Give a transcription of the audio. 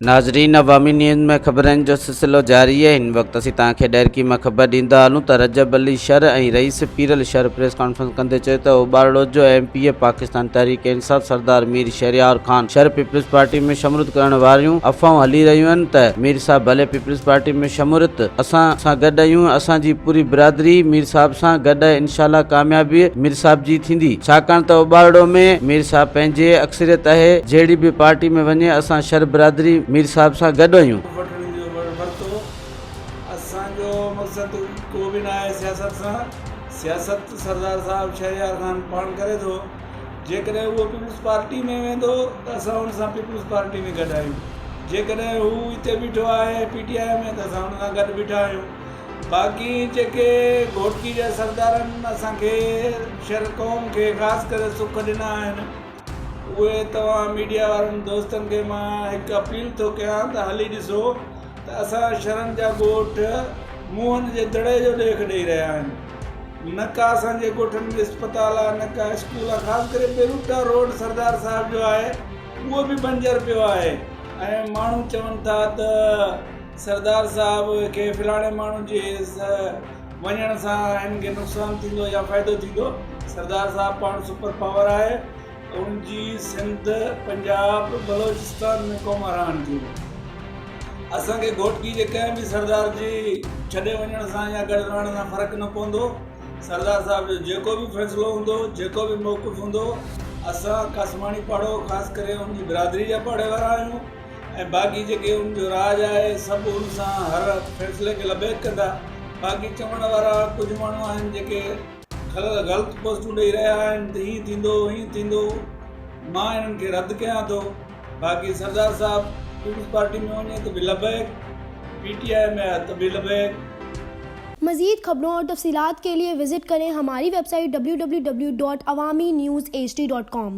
ناظرين عوامي نيوز ۾ خبرن جو سلسلو جاري آهي هن وقت اسين توهان کي ڏهرڪي مان خبر ڏيندا هلون ته رجب علي شر ۽ رئيس پيرل شر پريس ڪانفرنس ڪندي چيو ته اوٻاڙو جو M P A Pakistan Tehreek Insaf Sardar Mir Shehryar Khan Shar peoples party ۾ شموليت ڪرڻ واريون افواهون هلي رهيون آهن ته مير صاحب ڀلي پيپلز پارٽي ۾ شموليت اسان سان گڏ آهيون اسان جي پوري برادري مير صاحب سان گڏ آهي انشاء الله ڪاميابي مير صاحب جي ٿيندي ڇاڪاڻ ته اوٻاڙو ۾ مير صاحب پنهنجي اڪثريت آهي جهڙي به پارٽي ۾ وڃي اسان شر برادري مير صاحب سان گڏ آهيون. وٺڻ جو ورتو. اسان جو مقصد ڪو به ناهي سياست سان، سياست سردار صاحب شهريار خان پاڻ ڪري ٿو، جيڪڏهن اهو پيپلز پارٽي ۾ ويندو ته اسان ان سان پيپلز پارٽي ۾ گڏ آهيون، جيڪڏهن هو هتي بيٺو آهي پي ٽي آء ۾ ته اسان ان سان گڏ بيٺا آهيون، باقي جيڪي گهوٽڪي جا سردارن اسان کي شر قوم کي خاص ڪري سک ڏنا آهن. اهي توهان ميڊيا وارن دوستن کي مان هڪ اپيل ٿو ڪيان ته هلي ڏسو ته اسان شھرن جا ڳوٺ موهن جي دڙي جو ڏيک ڏئي رهيا آهن نه ڪا اسان جي ڳوٺن ۾ اسپتال آهي نه ڪا اسڪول آهي خاص ڪري بيروٽا روڊ سردار صاحب جو آهي اهو به بنجر پيو آهي ۽ ماڻهو چون ٿا ته سردار صاحب کي فلاڻي ماڻهو جي وڃڻ سان هن کي نقصان ٿيندو يا فائدو ٿيندو، سردار صاحب پاڻ سپر پاور آهي ان جي سنڌ، پنجاب، بلوچستان ۾ قوم رهن ٿيون. اسان کي گهوٽڪي جي ڪنهن به سردار جي ڇڏي وڃڻ سان يا گڏ رهڻ سان فرق نه پوندو، سردار صاحب جو جيڪو به فيصلو هوندو، جيڪو به موقف هوندو، اسان قاسماڻي پاڙو خاص ڪري ان جي برادري جا پاڙي وارا آهيون. ۽ باقي جيڪي ان جو راڄ آهي سڀ ان سان هر فيصلي کي لبيڪ ڪندا باقي چوڻ وارا ڪجهه ماڻهو آهن جيڪي غلط پوسٽون ڏئي رهيا آهن ته هيئن ٿيندو هيئن ٿيندو مان انهن کي رد ڪيان ٿو باقي سردار صاحب پيپلز پارٽي ۾ وڃي ته به لبيڪ پي ٽي آء ۾ آهي ته به لبيڪ. مزيد خبرون اور تفصيلات کے لئے وزٽ کریں ہماری ویب سائٹ www.awamiNewsHD.com.